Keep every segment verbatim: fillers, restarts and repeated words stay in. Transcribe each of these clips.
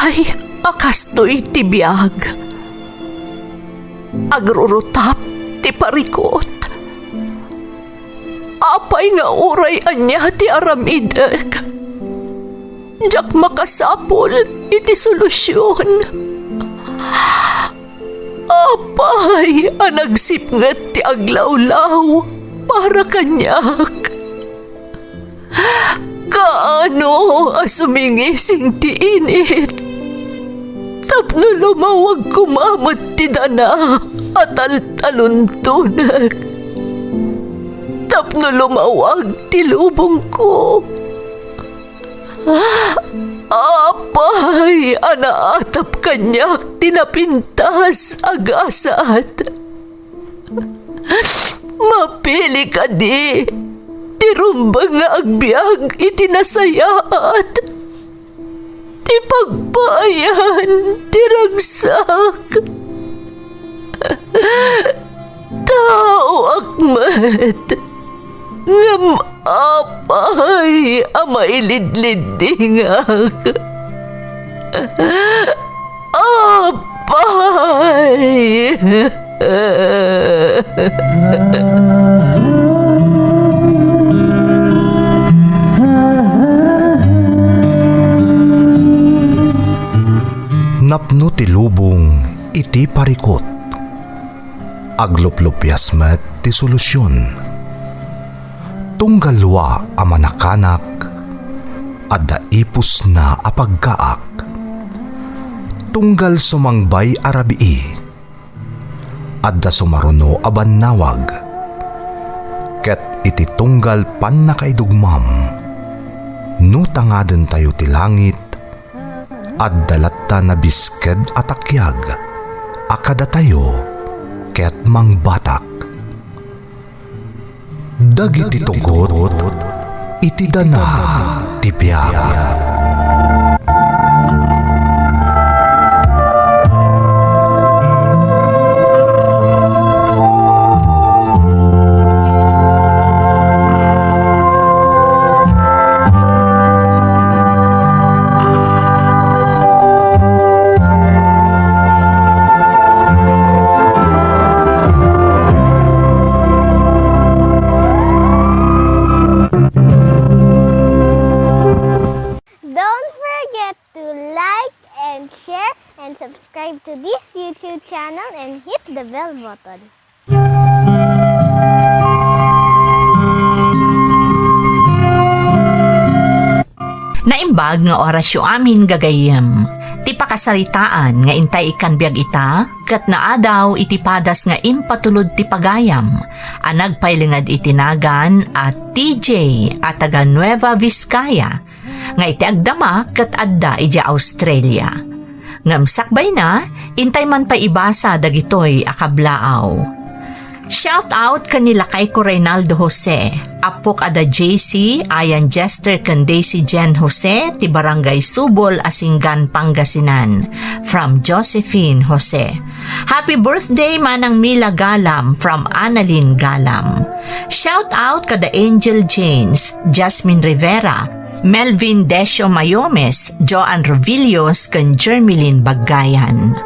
Ay, a kastoy ti biag. Agrurutap ti parikut. Apay nga uray ania ti aramidek, diak makasapul iti solusion. Apay a nagsipnget ti aglawlaw para kaniak? Kaano a sumingising ti init tapno lumawag koma met ti dana a taltaluntonek, tapno lumawag ti lubongko? Apay a naatap kaniak ti napintas a gasat? Mapili kadi ti rumbeng nga agbiag iti nasayaat, ti pagpaayan ti ragsak? Taoak met, ngem apay a mailidliddingak? Apay! Napno ti lubong iti parikut. Agluplupias met ti solusion. Tunggal dua a manakanak, adda ipusna a pagkaak. Tunggal sumangbay a rabii, adda sumaruno a bannawag. Ket iti tunggal pannakaidugmam, no tangadentayo ti langit, adda latta nabisked a takiag a kadatayo ket mangbatak. Dagiti tugot iti dana ti biag. Don't forget to like and share and subscribe to this YouTube channel and hit the bell button. Naimbag nga orasyo amin, gagayyem. Ti pakasaritaan nga intay ikkan biag ita, ket naadaw iti padas nga impatulod ti pagayam a nagpailinged iti nagan a T J a taga Nueva Vizcaya, nga iti agdama ket adda idiay Australia. Ngem sakbayna, intay man pay ibasa dagitoy a kablaaw. Shout out ken ni lakayko Reynaldo Jose, appok a da J C, ayan Jester ken Daisy Jen Jose, ti Barangay Subol, Asingan, Pangasinan, from Josephine Jose. Happy birthday, Manang Mila Galam, from Annalyn Galam. Shout out kada Angel Janes, Jasmine Rivera, Melvin Decio Mayomes, Joan Rovillos, ken Jermeline Baggayan.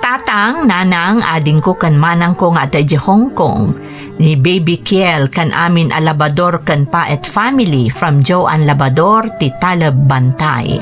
Tatang, nanang, adingko ken manangko nga adda idiay Hong Kong, ni Baby Kiel ken amin a Labador ken Paet family from Joan Labador ti Taleb Bantay.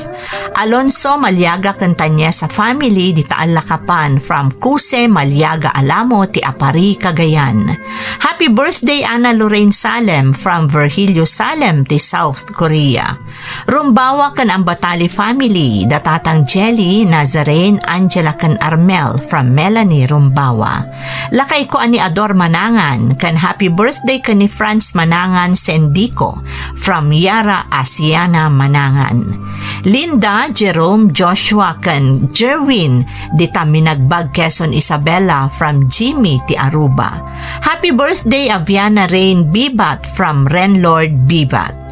Alonso Maliaga ken Tanyesa family dita Allakapan from Kuse Maliaga Alamo ti Apari, Cagayan. Happy birthday, Ana Lorraine Salem from Virgilio Salem ti South Korea. Rumbawa ken Ambatali family, da Tatang Jelly, Nazarene, Angela ken Armel from Melanie Rumbawa. Lakayko a ni Ador Manangan, ken happy birthday ken ni Franz Manangan Sendico from Yara Asiana Manangan. Linda, Jerome, Joshua, ken Jerwin, dita Minagbag, Quezon, Isabela from Jimmy ti Aruba. Happy birthday, Aviana Rain Bibat from Renlord Bibat.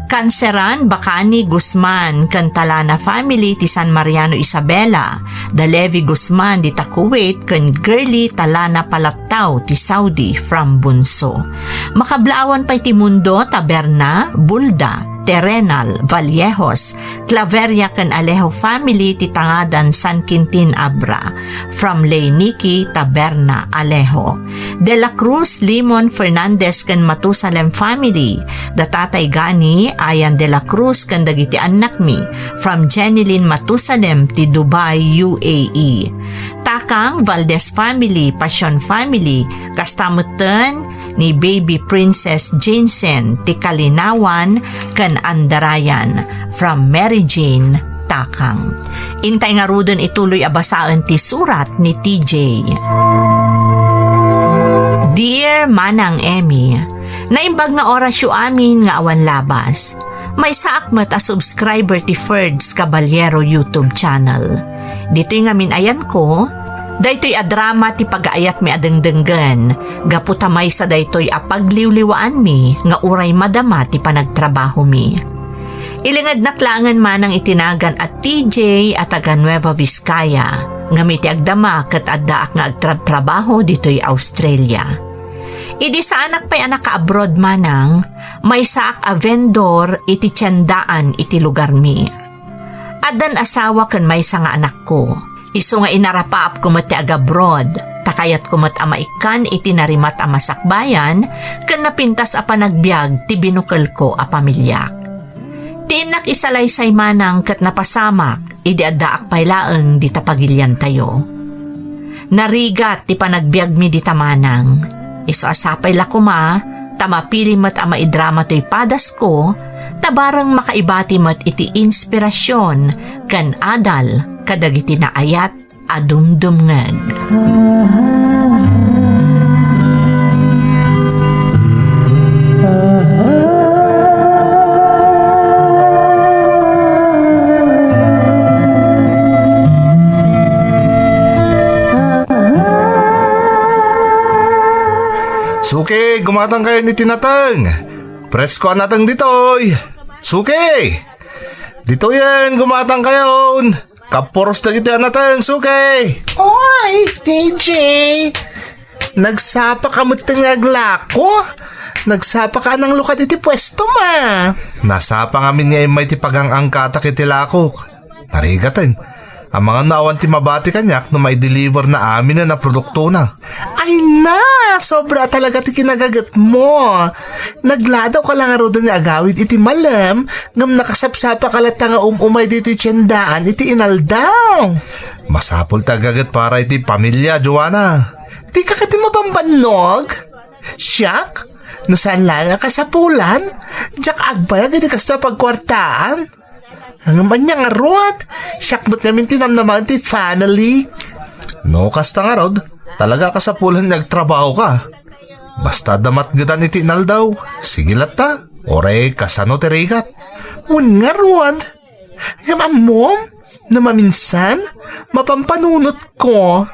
Kanseran, Bacani, Guzman, ken Talana family ti San Mariano, Isabela, da Levi Guzman dita Kuwait, ken Girly Talana Palattao ti Saudi from Bunso. Makablaawan pay ti Mundo, Taberna, Bulda, Terrenal, Vallejos, Claveria ken Alejo family ti tangadan San Quintin Abra, from Leynicky Taberna, Alejo. De la Cruz, Limon, Fernandez ken Matusalem family, da Tatay Gani, Ayan de la Cruz ken dagiti annakmi, from Jenilyn Matusalem ti Dubai, U A E. Takang, Valdez family, Pasion family, kasta metten ni Baby Princess Jensen ti Kalinawan ken Andarayan, from Mary Jane Takang. Intay ngaruden ituloy a basaen ti surat ni T J. Dear Manang Emmy, naimbag nga orasyo amin nga awan labas. Maysaak met a subscriber ti Ferds Caballero YouTube channel. Ditoy ngamin ayanko, daytoy a drama ti pagaayatmi a dengdenggen, gapu ta maysa daytoy a pagliwliwaanmi nga uray madama ti panagtrabahomi. Ilingednak laengen manang iti nagan a T J a taga Nueva Vizcaya, ngem iti agdama ket addaak nga agtrabtrabaho ditoy Australia. Idi saanak pay a naka-abroad manang, maysaak a vendor iti tiendaan iti lugarmi. Addan asawa ken maysa nga anakko. Isu nga inarapaapko met ti agabroad, ta kayatko met a maikkan iti narimat a masakbayan ken napintas a panagbiag ti binukelko a pamiliak. Ti innak isalaysay manang ket napasamak idi addaak pay laeng dita pagiliantayo. Narigat ti panagbiagmi dita manang. Isu a sapay la koma ta mapili met a maidrama toy padasko, ta bareng makaibati met iti inspirasion ken adal kadagiti naayat a dumdumngeg. Suki, gumatangkayon iti nateng. Presko a nateng ditoy. Suki! Ditoyen, gumatangkayon. Kapuros dagiti a nateng, suki. Oy, T J! Nagsapaka metten nga aglako? Nagsapaka a nanglukad iti puestom a? Nasapa ngamin nga immay ti pagang-angkatak iti lakok. Narigaten. Amangan no awan ti mabati kaniak no maideliver na aminen a produktona. Ay na! Sobra talaga ti kinagagetmo. Nagladawka la ngaruden nga agawid iti malem, ngem nakasapsapaka latta nga um-umay ditoy tiendaan iti inaldaw. Masapul ti agaget para iti pamilia, Joanna. Dika kadi mabambannog? Siak? No saan laeng a kasapulan, diak agbayag iti kastoy a pagkuartaan. Ngem ania ngarud? Siak met ngamin ti namnamaen ti family. No kasta ngarud, talaga a kasapulan nga agtrabaho ka. Basta adda matgedan iti inaldaw, sige latta, uray kasano ti rigat. Wen ngarud, ngem ammom, no maminsan, mapampanunotko.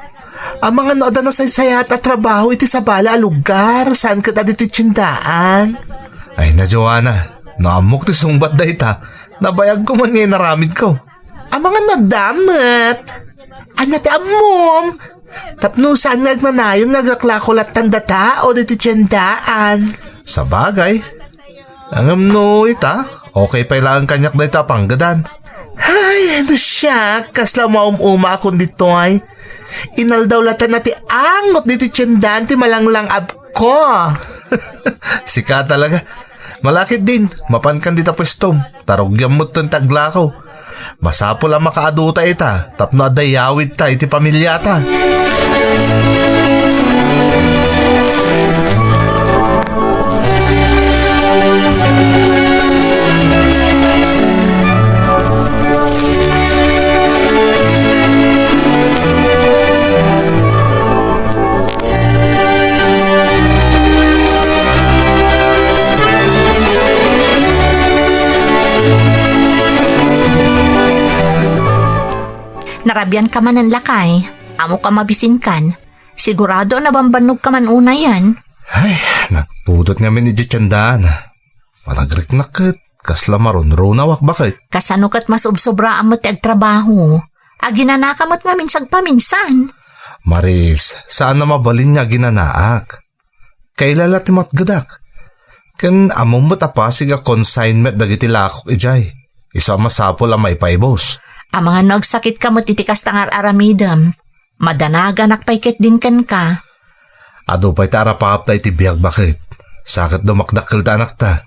Amangan no adda nasaysayaat a trabaho iti sabali a lugar, saan ket a ditoy tiendaan. Ay na, Joanna, no ammok ti sungbat dayta, nabayagko man nga inaramidko. Amangan no adda met. Ania ti ammom? Tapno saan nga agnanayon nga aglaklako lattan data o ditoy tiendaan. Sabagay. Ngem no ita, okay pay laeng kaniak dayta a panggedan. Ay, no siak, kasla maum-umaakon ditoy. Inaldaw lattan a ti angot ditoy tiendaan ti malanglang-abko. Sika talaga. Malakit din, mapankan dita puestom, ta rugiam metten ti aglako. Masapul a makaaduta ita tapno adda iyawidta iti pamiliata. Narabian ka manen, lakay. Ammok a mabisinkan. Sigurado a nabambannog ka man unayen. Ay, nagpudot ngamin idiay tiendaan. Panagriknak ket kasla marunrunawak baket. Kasano ket masubsobraan met ti agtrabaho? Aginanaka met ngamin sagpaminsan. Maris, saan a mabalin nga aginanaak. Kailala ti matgedak. Ken ammom met a pasig a consignment dagiti lakok idiay. Isu a masapul a maipaibus. Amangan no agsakitka met iti kasta nga ar-aramidem. Madanaganak pay ketdin kenka. Adu pay ta arapaapta iti biag, baket. Sa ket dumakdakkel ta anakta.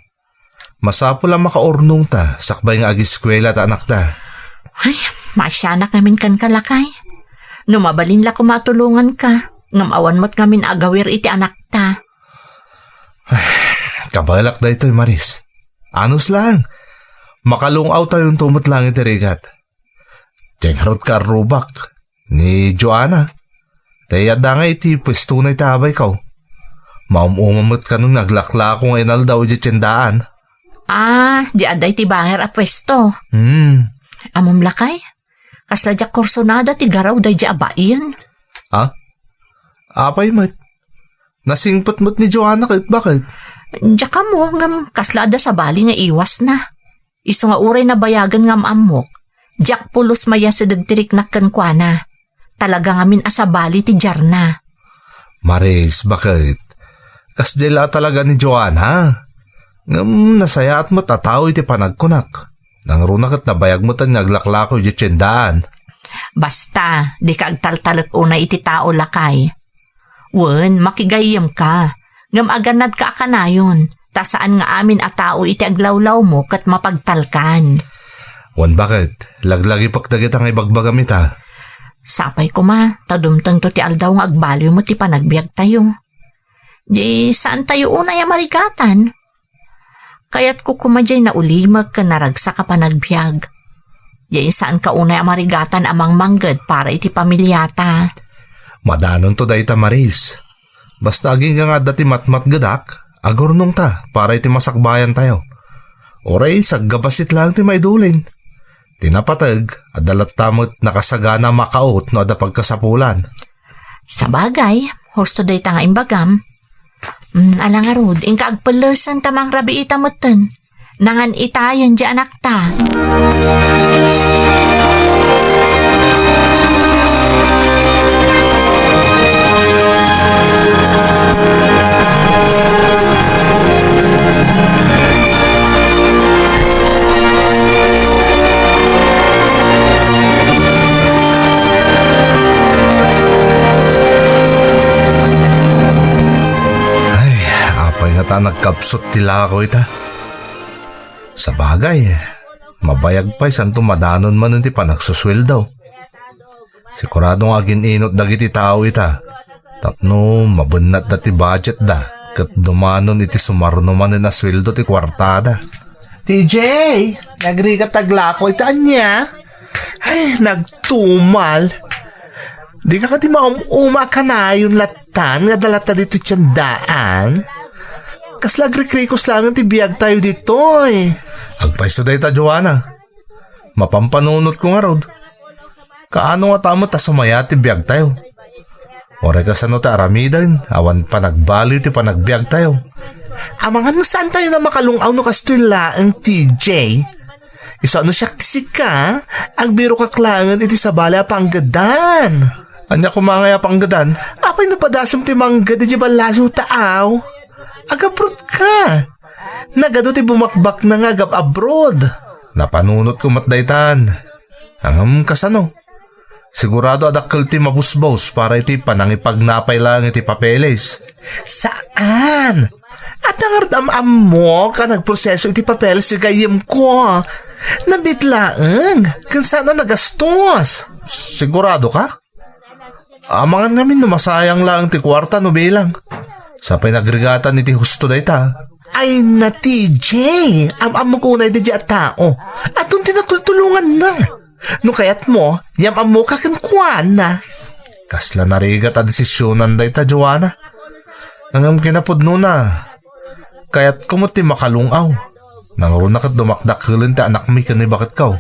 Masapul a makaurnongta sakbay nga ageskuela ta anakta. Ay, maasianak ngamin kenka, lakay. No mabalin la koma a tulonganka, ngem awan met ngamin agawir iti anakta. Kabaelak daytoy, Maris. Anus laeng. Makalung-awtayonto met laeng iti rigat. Diay ngarud kaarrubak ni Joanna. Tay adda nga iti puestona iti abayko. Maum-uma met kanon nga aglaklako nga inaldaw idiay tiendaan. Ah, di adda iti banger a puesto. Hmm. Ammom lakay? Kasla diak kursunada ti garaw daydi a bain. Ah? Apay met? Nasingpet met ni Joanna ket baket? Diak ammo, ngem kasla adda sabali nga iwasna. Isu nga uray nabayagen nga am-ammok, diak pulos mayasideg ti riknak kenkuana. Talaga ngamin a sabali ti diarna. Maris, baket? Kasdiay la a talaga ni Joanna. Ngem nasayaat met a tao iti panagkunak. Nangruna ket nabayag met nga aglaklako idiay tiendaan. Basta, dika agtaltalek unay iti tao, lakay. Wen, makigayyemka, ngem agannadka a kanayon, ta saan nga amin a tao iti aglawlawmo ket mapagtalkan. Wen, baket, laglagipek dagita nga ibagbagam ita. Sapay koma, ta dumtengto ti aldaw nga agbaliw met ti panagbiagtayo. Di saantayo unay a marigatan. Kayatko koma diay naulimek ken naragsak a panagbiag. Diay saanka unay a marigatan a mangmangged para iti pamiliata. Madanonto dayta, Maris. Basta agingga nga adda ti matmatgedak, agurnongta para iti masakbayantayo. Uray saggabasit laeng ti maidulin. Ti napateg, adda latta met nakasagana a makaut no adda pagkasapulan. Sabagay, husto dayta nga imbagam. Mm, ala ngarud, inka agpellesen ta mangrabiita metten. Nangan-itayen diay anakta. Ay, apay ngata a nagkabsut ti lako ita? Sabagay, mabayag pay santo madanon manen ti panagsusueldo. Sigurado nga agin-inot dagiti tao ita tapno mabennatta ti budgetda ket dumanon iti sumarno manen a sueldo ti kuartada. T J, nagrigat ta aglako ita ania? Ay, nagtumal. Dika kadi maum-uma a kanayon lattan nga adda latta ditoy tiendaan? Kasla agrikrikos laengen ti biagtayo ditoy. Agpayso dayta, Joanna. Mapampanunotko ngarud. Kaano ngata met a sumayaat ti biagtayo? Uray kasano ti aramiden, awan panagbaliw ti panagbiagtayo. Amangan no saantayo a makalung-aw no kastoy laeng, T J. Isu a no siak ti sika, agbirokak laengen iti sabali a panggedan. Ania koma ngay a panggedan? Apay no padasem ti mangged idiay ballasiw ta aw? Agabroad ka. Nagadu ti bumakbakna nga agab-abroad. Napanunotko met daytan. Ngem kasano? Sigurado a dakkel ti mabusbos para iti panangipagnapay laeng iti papeles. Saan? Adda ngarud am-ammok a nagproseso iti papeles ti gayyemko. Nabiit laeng, ken saan a nagastos. Sigurado ka? Amangan ngamin no masayang laeng ti kuarta no bilang. Sapay nagrigatan iti husto dayta. Ay na, T J, am-ammok unay daydiay a tao. Adun ti natultulonganna. No kayatmo, yam-ammoka kenkuana. Kasla narigat a desisionan dayta, Joanna. Ngem kinapudnona, kayatko met ti makalung-aw. Nangruna ket dumakdakkelen ti anakmi ken ni baketko.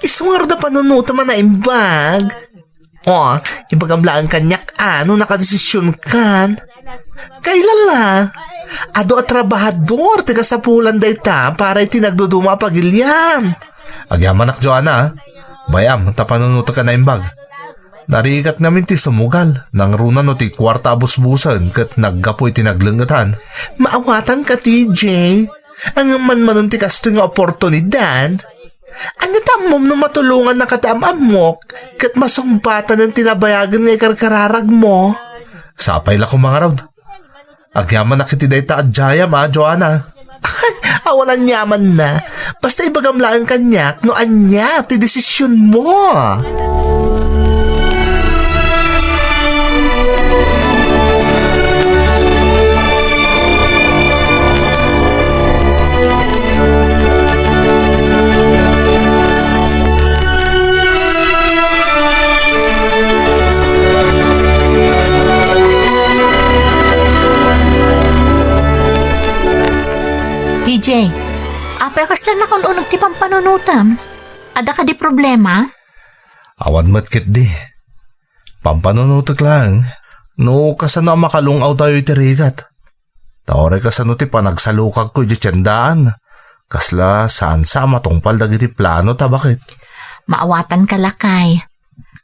Isu ngarud a panunotem a naimbag. O, ibagam laeng kaniak a no nakadesisionkan. Kailala, adu a trabahador ti kasapulan dayta para iti nagduduma a pagilian. Agyamanak, Joanna, a. Bay-am ta panunotek a naimbag. Narigat ngamin ti sumugal, nangruna no ti kuarta a busbusen ket naggapu iti naglengetan. Maawatanka, T J. Ngem manmanon ti kastoy nga oportunidad. Ania ti ammom no matulongannaka ti am-ammok ket masungbatanen ti nabayagen nga ikarkararagmo? Sapay la koma ngarud. Agyamanak iti dayta a dayam a, Joanna. Awan aniamanna. Basta ibagam laeng kaniak no ania ti desisionmo. T J, apay a kasla naun-uneg ti pampanunotem? Adda kadi problema? Awan met ketdi. Pampanunotek laeng no kasano a makalung-awtayo iti rigat. Ta uray kasano ti panagsalukagko idiay tiendaan, kasla saansa a matungpal dagiti plano ta baket. Maawatanka, lakay.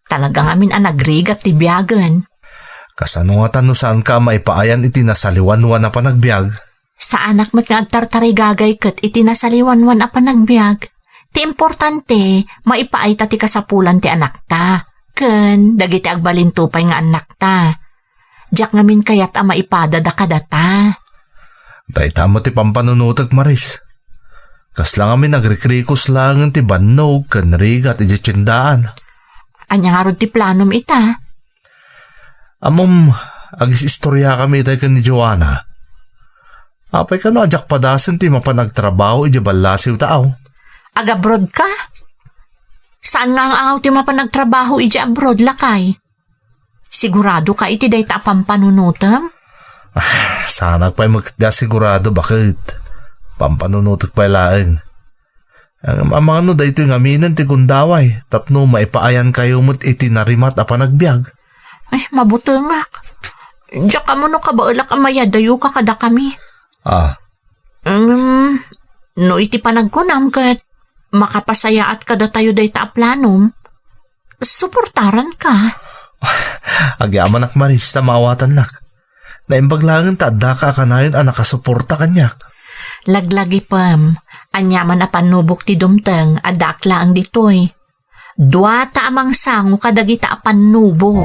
Talaga ngamin a nagrigat ti biagen. Kasano ngata no saanka a maipaayan iti nasaliwanwan a panagbiag? Saanak met nga agtartarigagay ket iti nasaliwanwan a panagbiag. Ti importante, maipaayta ti kasapulan ti anakta ken dagiti agbalin to pay nga annakta. Diak ngamin kayat a maipadada kadata. Dayta met ti pampanunotek, Maris. Kasla ngamin agrikrikos laengen ti bannog ken rigat idiay tiendaan. Ania ngarud ti planom ita? Ammom, agis-istoriakami itay ken ni Joanna. Apay kano a diak padasen ti mapan agtrabaho idiay ballasiw ta aw? Agabroad ka? Saan nga ang-angaw ti mapan agtrabaho idiay abroad, lakay? Sigurado ka iti dayta a pampanunotem? Ah, saanak pay met a sigurado, baket. Pampanunotek pay laeng. Ngem amangan no daytoy ngaminen ti gundaway tapno maipaayankayo met iti narimat a panagbiag. Ay, mabutengak. Diak ammo no kabaelak a mayadayoka kadakami. Ah. Ngem, no iti panagkunam ket makapasayaat kadatayo dayta a planom, suportaranka. Agyamanak, Maris, ta maawatannak. Naimbag laengen ta addaka a kanayon a nakasuporta kaniak. Laglagipem, aniaman a pannubok ti dumteng, addaak laeng ditoy. Duata a mangsango kadagita a pannubok.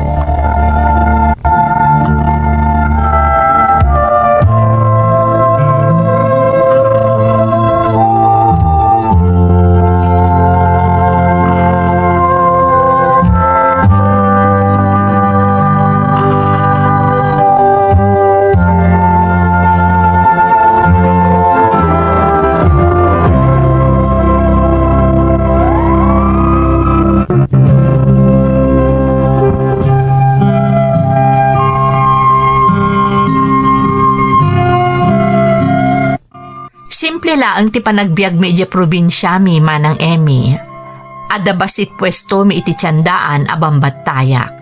Simple laeng ti panagbiagmi idiay probinsiami, Manang Emmy. Adda bassit puestomi iti tiendaan a bambattayak.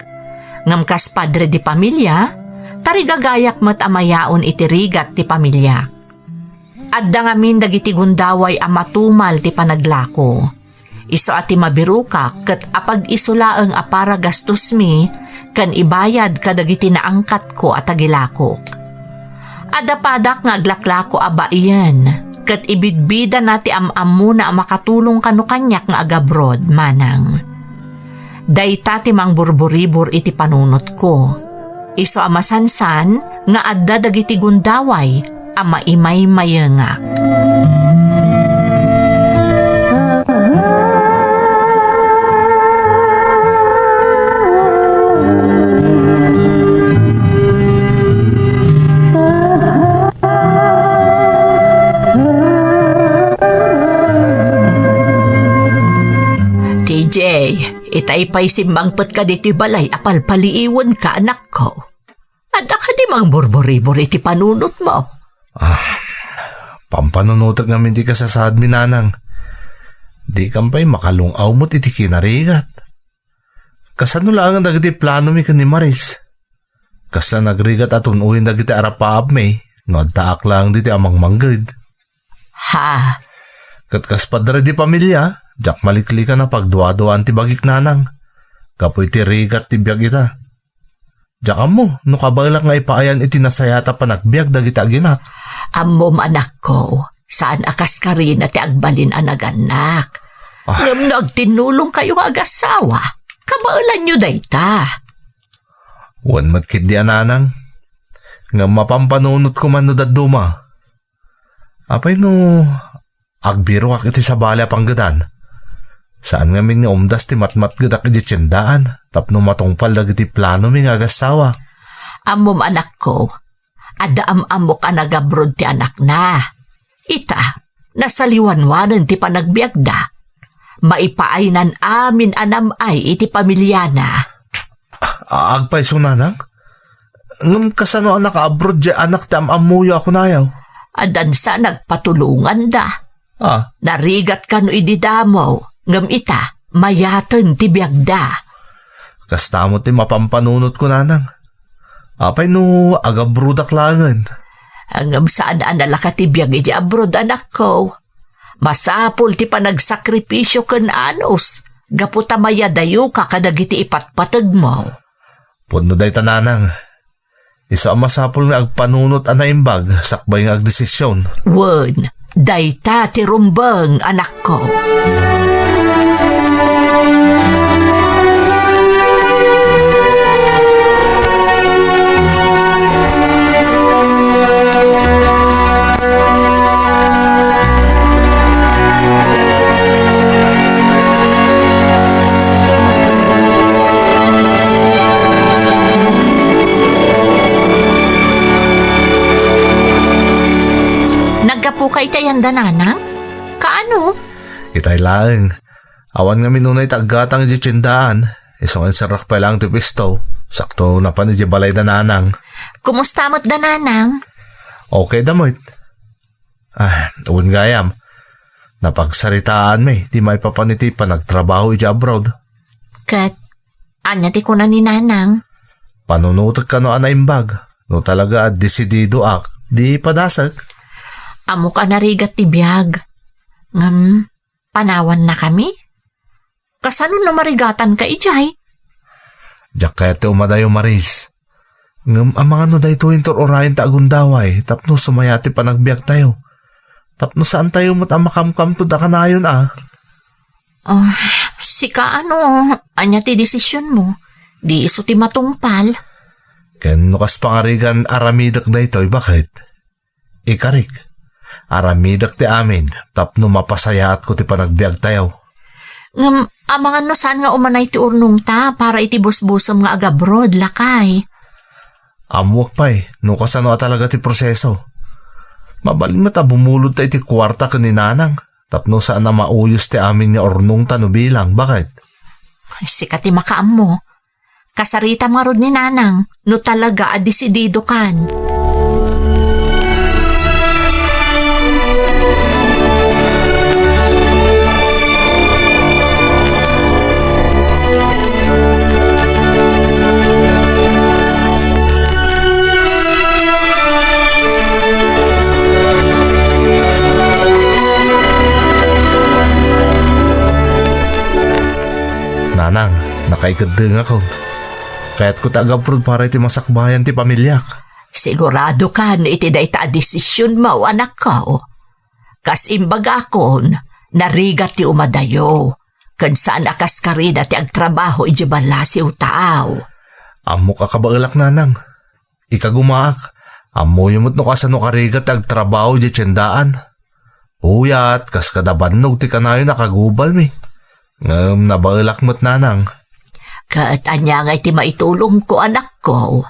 Ngem kas padre de pamilia, tarigagayak met a mayaon iti rigat ti pamiliak. Adda ngamin dagiti gundaway a matumal ti panaglako. Isu a ti mabirokak ket apag-isu laeng a para gastosmi ken ibayad kadagiti naangkatko a tagilakok. Adda padak nga aglaklako a baien ket ibidbidana ti am-ammona a makatulong kano kaniak nga agabroad, Manang. Dayta ti mangburburibor iti panunotko. Isu a masansan nga adda dagiti gundaway a maimaymayengak. T J, itay pay simmangpetka ditoy balay a palpaliiwenka, anakko. Adda kadi mangburburibor iti panunotmo? Ah, pampanunotek ngamin ti kasasaadmi, Nanang. Dikan pay makalung-aw met iti kinarigat. Kasano laeng dagiti planomi ken ni Maris? Kasla nagrigat a tun-oyen dagiti arapaapmi no addaak laeng ditoy a mangmangged. Ha? Ket kas padre de pamilia, diak maliklikan a pagduaduaan ti bagik, Nanang. gapu iti rigat ti biag ita. Diak ammo no kabaelak nga ipaayan iti nasayaat a panagbiag dagiti aginak. Ammom, anakko, saan a kaskarina ti agbalin a nagannak. Ah. Ngem no agtinnulongkayo nga agassawa, kabaelanyo dayta. Wen met ketdi a nanang. Ngem mapampanunotko man no dadduma. Apay no agbirokak iti sabali a panggedan? Saan ngamin nga umdas ti matmatgedak idiay tiendaan tapno matungpal dagiti planomi nga agassawa. Ammom, anakko, adda am-ammok a nagabrod ti anakna. Ita, nasaliwanwanen ti panagbiagda. Maipaaynan amin a nam-ay iti pamiliana. A-, agpayso, nanang? Ngem kasano a nakaabroad diay anak ti am-ammoyo a kunayo? Addan sa nagpatulonganda. Ah. Narigat kano idi damo, ngem ita, mayaten ti biagda. Kasta met ti mapampanunotko, nanang. Apay no agabrodak laengen? Ngem saan a nalaka ti biag iti abroad, anakko. Masapul ti panagsakripisio ken anus, gapu ta mayadayoka kadagiti ipatpategmo. Pudno dayta, nanang. Isu a masapul nga agpanunot a naimbag sakbay nga agdesisyon. Wen, dayta ti rumbeng, anakko. Naggapuka itay anda, nanang? Kaano? Itay laeng. Awan ngamin unay ti aggatang idiay tiendaan. Isu nga inserrak pay laeng ti puesto. Sakto napan idiay balayda nanang. Kumusta met da nanang? Okay da met. Ah, wen gayam. Napagsaritaanmi ti maipapan iti panagtrabaho idiay abroad. Ket ania ti kuna ni nanang? Panunotek kano a naimbag. No talaga a desididoak, di padasek. Ammok a narigat ti biag. Ngem, panawannakami? Kasano no marigatanka idiay? Diak kayat ti umadayo, Maris. Ngem amangan no daytoy intur-urayen ta agundaway tapno sumayaat ti panagbiagtayo. Tapno saantayo met a makamkamtod a kanayon a. Ah, sika ano, ania ti desisionmo? Di isu ti matungpal. Ken no kas pangarigan aramidek daytoy, baket? Ikarik, aramidek ti amin tapno mapasayaatko ti panagbiagtayo. Ngem, amangan no saan nga umanay ti urnongta para iti busbusem nga agabroad, lakay. Ammoak pay no kasano a talaga ti proseso. Mabalin met a bumulodta iti kuarta ken ni nanang tapno saan a mauyos ti amin nga urnongta no bilang, baket? Sika ti makaammo. Kasaritam ngarud ni nanang no talaga a desididokan. Nanang, nakaikeddengakon. Kayatko ti agabroad para iti masakbayan ti pamiliak. Siguradokan iti dayta a desisionmo, anakko. Kas imbagakon, narigat ti umadayo, ken saan a kaskarina ti agtrabaho idiay ballasiw, taaw. Ammok a kabaelak, nanang. Ikagumaak, ammoyo met no kasano karigat ti agtrabaho idiay tiendaan. Puyat, kas kada bannog ti kanayon a kagubalmi. Ngem nabaelak met, nanang. Ket ania ngay ti maitulongko, anakko?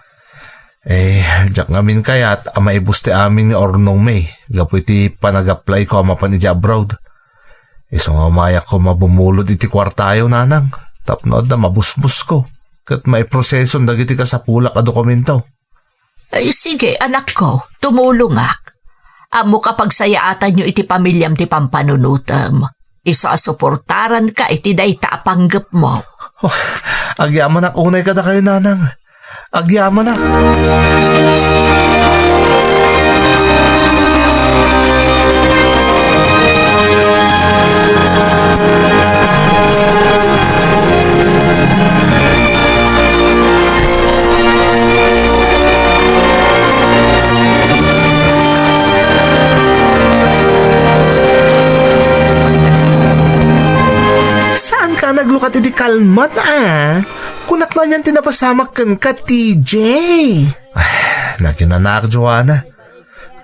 Eh, diak ngamin kayat a maibus ti amin nga urnongmi gapu iti panag-applyko a mapan idiay abroad. Isu nga umayakko a bumulod iti kuartayo, nanang, tapno adda mabusbusko ket maiproseson dagiti kasapulak a dokumento. Ay, sige, anakko, tumulongak. Ammok a pagsayaatanyo iti pamiliam ti pampanunotem. Isu a suportaranka iti dayta a panggepmo. Oh, agyamanak unay kadakayo, nanang. Agyamanak. a naglukat iti kalmat, a. Kunak no anian ti napasamak kenka, T J. Ay, nagkinanaak, Joanna.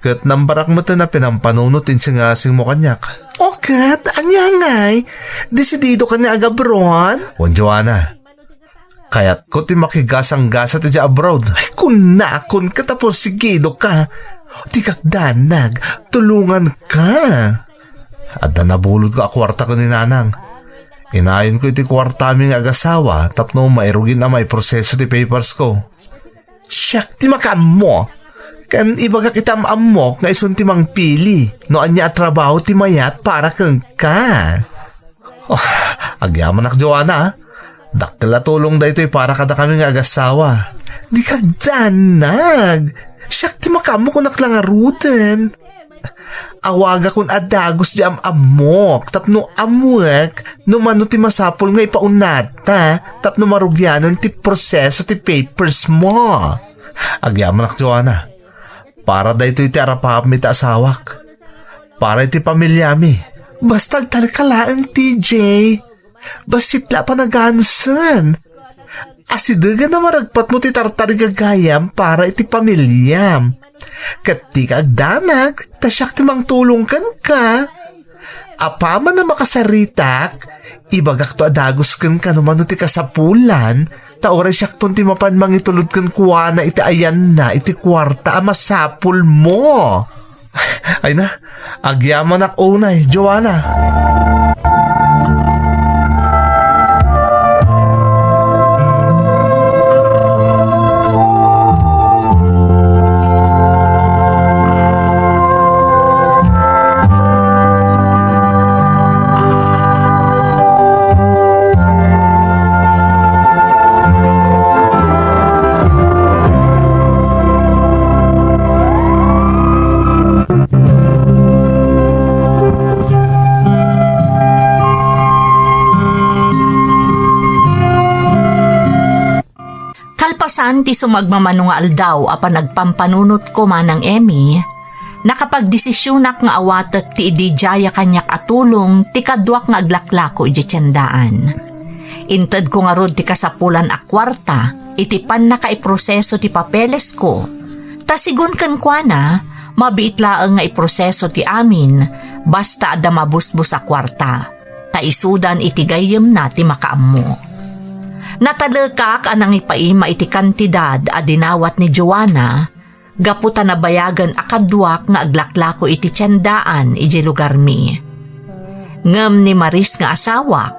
Ket nambarak met a pinampanunot ti insingasingmo kaniak. O ket, ania ngay? Desidido ka nga agabroad? Wen, Joanna. Kayatko ti makigasanggasat idiay abroad. Ay, kunakon ket a porsigido ka. Dikak danag, tulongan ka. Adda nabulodko a kuarta ken ni Nanang. Inayonko iti kuartami nga agasawa tapno mairugin a maiproseso ti papersko. Siak ti makaammo. Ken ibagak iti am-ammok nga isun ti mangpili no ania a trabaho ti mayat para kenka. Oh, agyamanak, Joanna, a. Dakkel a tulong daytoy para kadakami nga agasawa. Dikak danag. Siak ti makaammo, kunak la ngaruden. Awagakon a dagus diay am-ammok tapno ammoek no mano ti masapul nga ipaunata tapno marugianen ti proseso ti papers mo. Agyamanak, Joanna. Para daytoy ti arapapmi iti asawak. Para iti pamiliami. Basta agtalek ka laeng, T J. Bassit la a panaganusen. Asidegen a maragpatmo ti tartarigagayam para iti pamiliam. Ket dika agdanag, ta siak ti mangtulong kenka. Apaman a makasaritak, ibagakto a dagus kenka no mano ti kasapulan, ta uray siakton ti mapan mangitulod kenkuana iti ayanna iti kuarta a masapulmo. Ay na, agyamanak unay, Joanna. Kalpasan ti sumagmamano nga aldaw a panagpampanunotko, Manang Emmy, nakapagdesisionak nga awatek ti idi diay a kaniak a tulong ti kaduak nga aglaklako idiay tiendaan. Intedko ngarud ti kasapulan a kuarta iti pannakaiproseso ti papelesko, ta sigun kenkuana, mabiit laeng nga iproseso ti amin basta adda mabusbos a kuarta, ta isudan iti gayyemna ti makaammo. Natalekak a nangipaima iti kantidad a dinawat ni Joanna gapu ta nabayagen a kaduak nga aglaklako iti tiendaan idiay lugarmi. Ngem ni Maris nga asawak,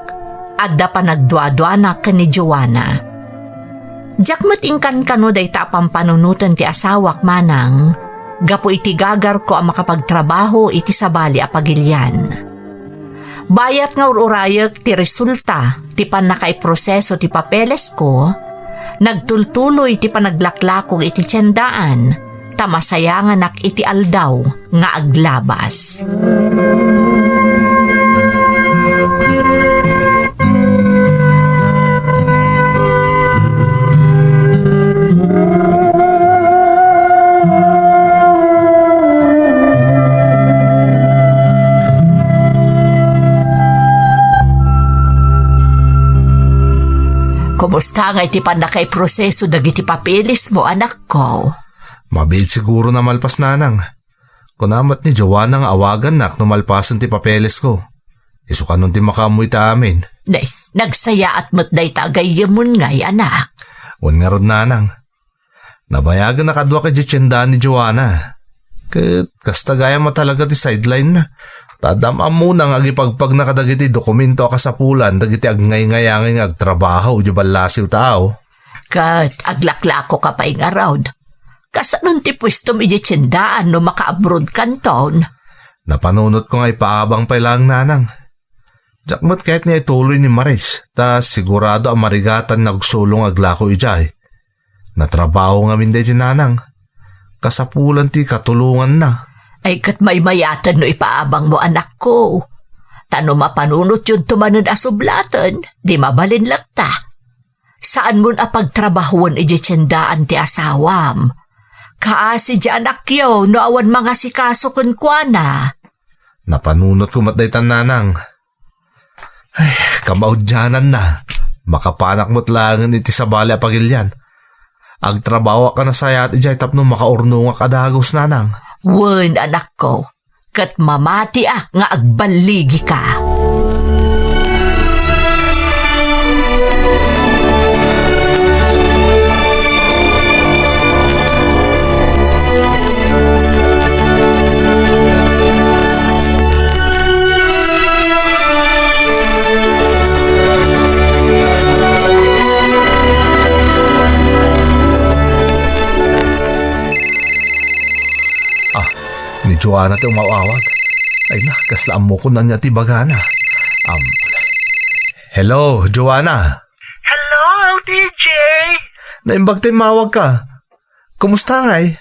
adda panagduaduana ken ni Joanna. Diak met inkankano dayta a pampanunoten ti asawak, Manang, gapu iti gagarko a makapagtrabaho iti sabali a pagilian. Bayat nga ur-urayek ti resulta ti pannakaiproseso ti papelesko, nagtultuloy ti panaglaklakok iti tiendaan, ta masayanganak iti aldaw nga aglabas. Kumusta ngay ti pannakaiproseso dagiti papeles mo, anakko? Mabiit siguro a malpas, Nanang. Kuna met ni Joanna nga awagannak no malpasen ti papelesko. Isu kanon ti makaammo ita amin. Nay, nagsayaat met dayta a gayyemon ngay, anak. Wen ngarud, Nanang. Nabayagen a kaduak idiay tiendaan ni Joanna. Ket kasta gayam a talaga ti sideline na. Ta adda am-ammona nga agipagpagna kadagiti dokumento a kasapulan dagiti agngayngayangay nga agtrabaho idiay ballasiw ta aw. Ket aglaklakoka pay ngarud. Kasanon ti puestom idiay tiendaan no makaabroad kanton? Napanunotko nga ipaabang pay laeng, Nanang. Diak met kayat nga ituloy ni Maris, ta sigurado a marigatan nga agsulong aglako idiay. Natrabaho ngamin daydi, Nanang. Kasapulan ti katulonganna. Ay, ket maymayaten no ipaabangmo, anakko. Ta no mapanunotyonto manen a sublaten, di mabalin latta. Saanmon a pagtrabahoen idiay tiendaan ti asawam. Kaasi di anakyo no awan mangasikaso kenkuana. Napanunotko met daytan, Nanang. Ay, kamaudiananna, makapanak met laengen iti sabali a pagilian. Agtrabahoak a nasayaat idiay tapno makaurnongak a dagus, nanang. Wen, anakko, ket mamatiak nga agballigika. Ah, ni Joanna ti umaw-awag. Ay na, kasla ammokon ania ti ibagana. Um, hello, Joanna. Hello, T J. Naimbag ti immawagka. Kumusta ngay?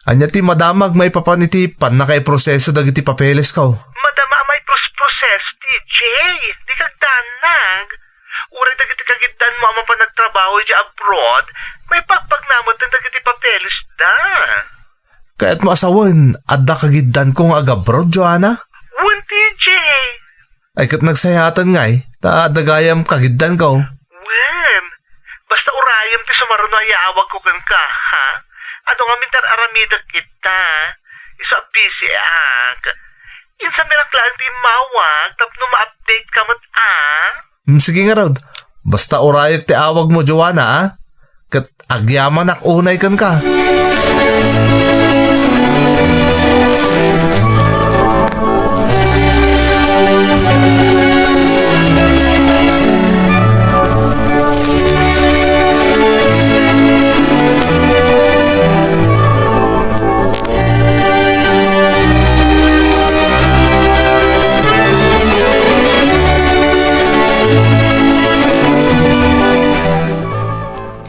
Ania ti madamag maipapan iti pannakaiproseso dagiti papelesko? Madama a maipros-proseso, T J. Dika agdanag. Uray dagiti kagiddanmo a mapan agtrabaho idiay abroad, maipagpagna met dagiti papelesda. Kayatmo a sawen, adda kagiddanko nga agabroad, Joanna? Wen, T J. Ay, ket nagsayaatan ngay, ta adda gayam kagiddanko. Wen, basta urayem ti sumaruno a yaawagko kenka, ha? Adu ngamin ti ar-aramidek ita. Isu a busy ak. Insamirak laeng ti immawag tapno ma-update ka met, a? Hmm, sige ngarud. Basta urayek ti awagmo, Joanna, a? Ket agyamanak unay kenka.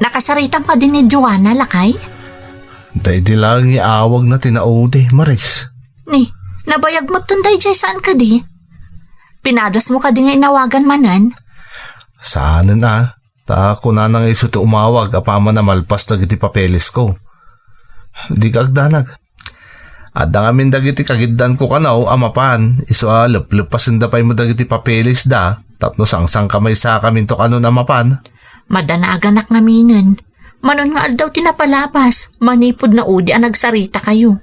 Nakasaritam kadi ni Joanna, lakay? Daydi laeng nga awagna ti naudi, Maris. Ni, nabayag metten daydiay saan kadi? Pinadasmo kadi nga inawagan manen? Saanen a, ta kunana nga isu ti umawag apaman a malpas dagiti papelesko. Dika agdanag. Adda ngamin dagiti kagiddanko kano a mapan, isu a leplepasenda pay met dagiti papelesda, tapno sangsangkamaysakaminto kanon a mapan. Madanaganak ngaminen. Manon nga aldaw ti napalabas, manipud naudi a nagsaritakayo.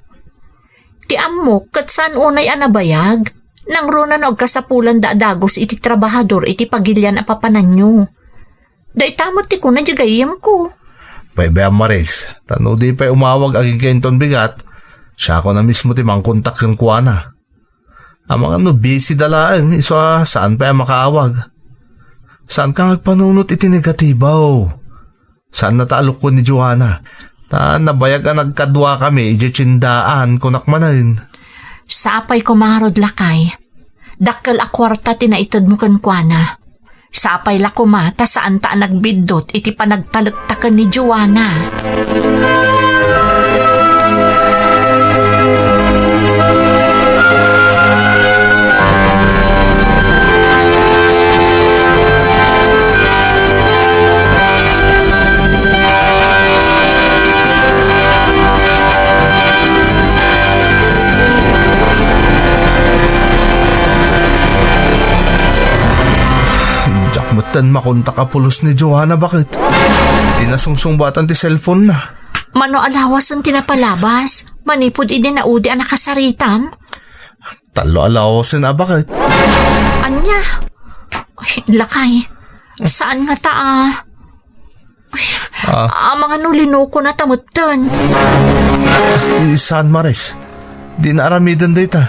Ti ammok, ket saan unay a nabayag, nangruna no agkasapulanda a dagus iti trabahador iti pagilian a papananyo. Dayta met ti kuna di gayyemko. Baybay a Maris, ta no di pay umawag agingga inton bigat, siakon a mismo ti mangkontak kenkuana. Amangan no busy da laeng, isu a saan pay a makaawag. Saanka nga agpanunot iti negatibo. Saanna ta alukon ni Joanna. Ta nabayag a nagkaduakami idiay tiendaan, kunak manen. Sapay koma ngarud, lakay. Dakkel a kuarta ti naitedmo kenkuana. Sapay la koma ta saanta a nagbiddut iti panagtalektaken ni Joanna. Diak metten makontak a pulos ni Joanna, baket. Dina sungsungbatan ti cellphone na. Mano a lawasen ti napalabas, manipud idi naudi a nakasaritam? Tallo a lawasen a baket. Ania? Ay, lakay. Saan nga ta, a? Ay, ah. Amangan no linuko na ta metten. Ay, saan, Maris? Di na aramiden dayta.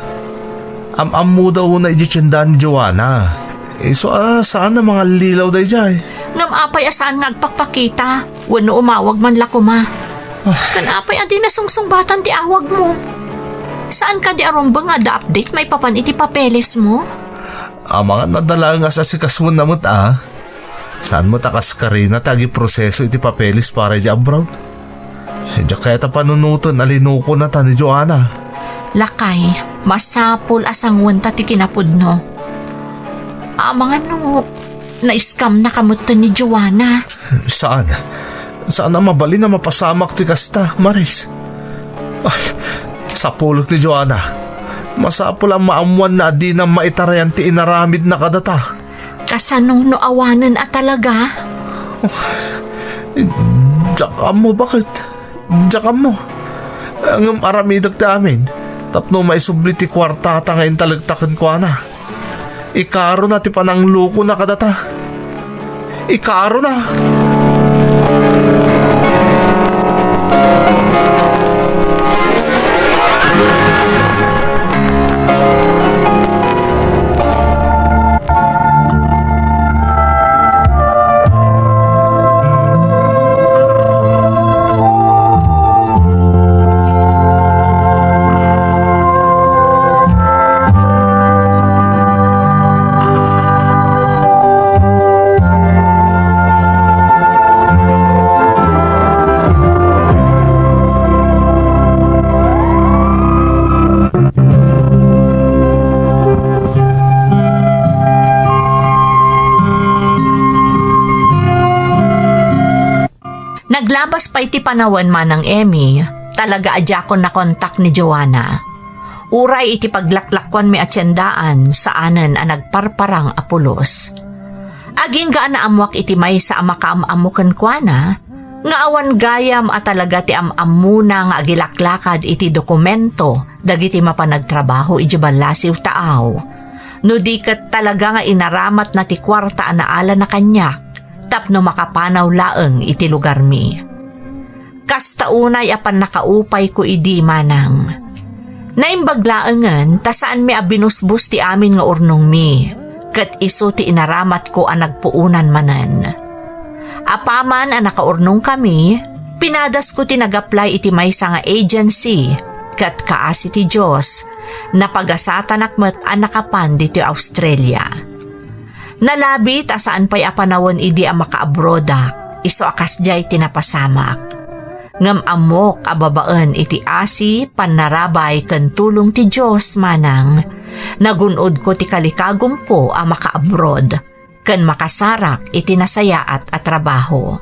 Am-ammo daw na iti tienda ni Joanna. Isu a saan a mangallilaw daydiay. Ngem apay a saan nga agpakpakita? Wenno umawag man la koma. Ah. Ken apay a di nasungsungbatan ti awagmo? Saan kadi a rumbeng nga adda update maipapan iti papeles mo? Amangan adda laeng a sasikasoen na met a. Saan met a kas Karina ti agiproseso iti papeles para iti abroad? Diak kayat a panunoten a linuko na ta ni Joanna. Lakay, masapul a sanguenta ti kinapudno. Amangan no na-scam na ka met ni Joanna. Saan? Saan a mabalin a mapasamak ti kasta, Maris? Ah, sapulek ni Joanna. Masapul a maammuanna a dina maitarayan ti inaramidna kadata. Kasano no awanen a talaga? Diak ammo, baket. Diak ammo. Ngem aramidek ti amin tapno maisubli ti kuartata nga intalekta kenkuana. Ikarona ti pananglukona kadata. Ikarona. Naglabas pay ti panawen, Manang Emmy, talaga a diakon nakontak ni Joanna. Uray iti paglaklakuanmi a tiendaan, saanen a nagparparang a pulos. Agingga a naammoak iti maysa a makaam-ammo kenkuana, nga awan gayam a talaga ti am-ammona nga agilaklakad iti dokumento dagiti mapan agtrabaho idiay ballasiw taaw. No di ket talaga nga inaramatna ti kuarta a naalana kaniak tapno makapanaw laeng iti lugarmi. Kasta unay a pannakaupayko idi, Manang. Naimbag laengen ta saanmi a binusbos ti amin nga urnongmi, ket isu ti inaramatko a nagpuonan manen. Apaman a nakaurnongkami, pinadasko ti nag-apply iti maysa nga agency, ket kaasi ti Dios, napagasatanak met a nakapan ditoy Australia. Nalabit a saan pay a panawen idi a makaabroadak, isu a kasdiay ti napasamak. Ngem ammok a babaen iti asi, pannarabay ken tulong ti Dios, Manang, nagun-odko ti kalikagumko a makaabroad ken makasarak iti nasayaat a trabaho.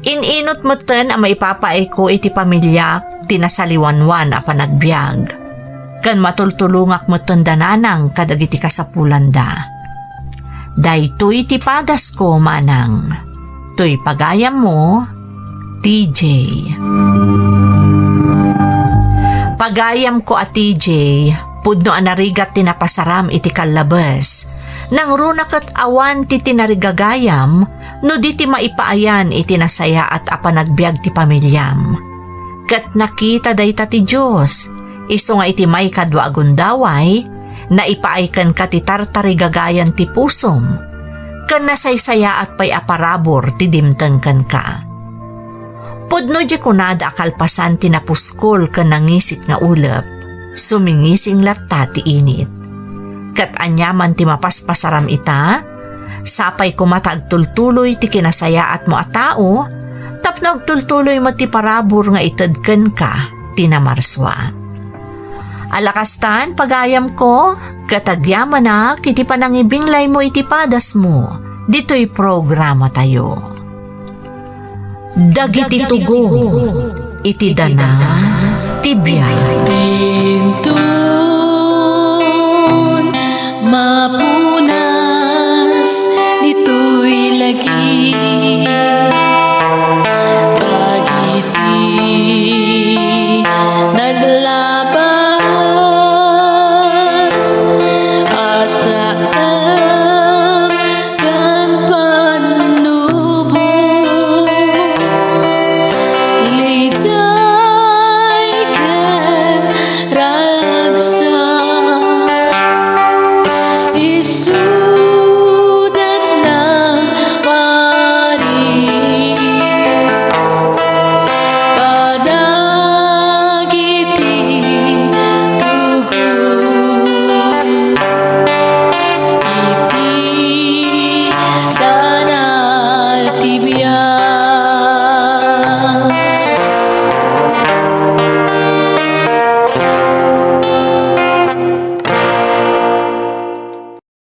In-inut metten a maipapaayko iti pamiliak ti nasaliwanwan a panagbiag, ken matultulongak metten da nanang kadagiti kasapulanda. Daytoy ti padasko, Manang. Toy pagayammo, T J. Pagayamko a T J, pudno a narigat ti napasaram iti kallabes. Nangruna ket awan ti tinarigagayam no di ti maipaayan iti nasayaat a panagbiag ti pamiliam. Ket nakita dayta ti Dios, isu nga iti maikadua a gundaway, naipaay kenka ti tartarigagayan ti pusom, ken nasaysayaat pay a parabur ti dimteng kenka. Pudno diay kunada a kalpasan ti napuskol ken nangisit nga ulep, sumingising latta ti init. Ket aniaman ti mapaspasaram ita, sapay koma ta agtultuloy ti kinasayaatmo a tao, tapno agtultuloy met ti parabur nga ited kenka ti namarsua. Ala kastan, pagayamko, ket agyamanak iti panangibinglaymo iti padasmo ditoy programatayo. Dagiti tugo iti dana ti biag. Inton mapunas ditoy lagi, dagiti naglabas a saan ken pannubo, liday ken ragsak, isudat na Paris kadagiti tugot iti dana ti biag.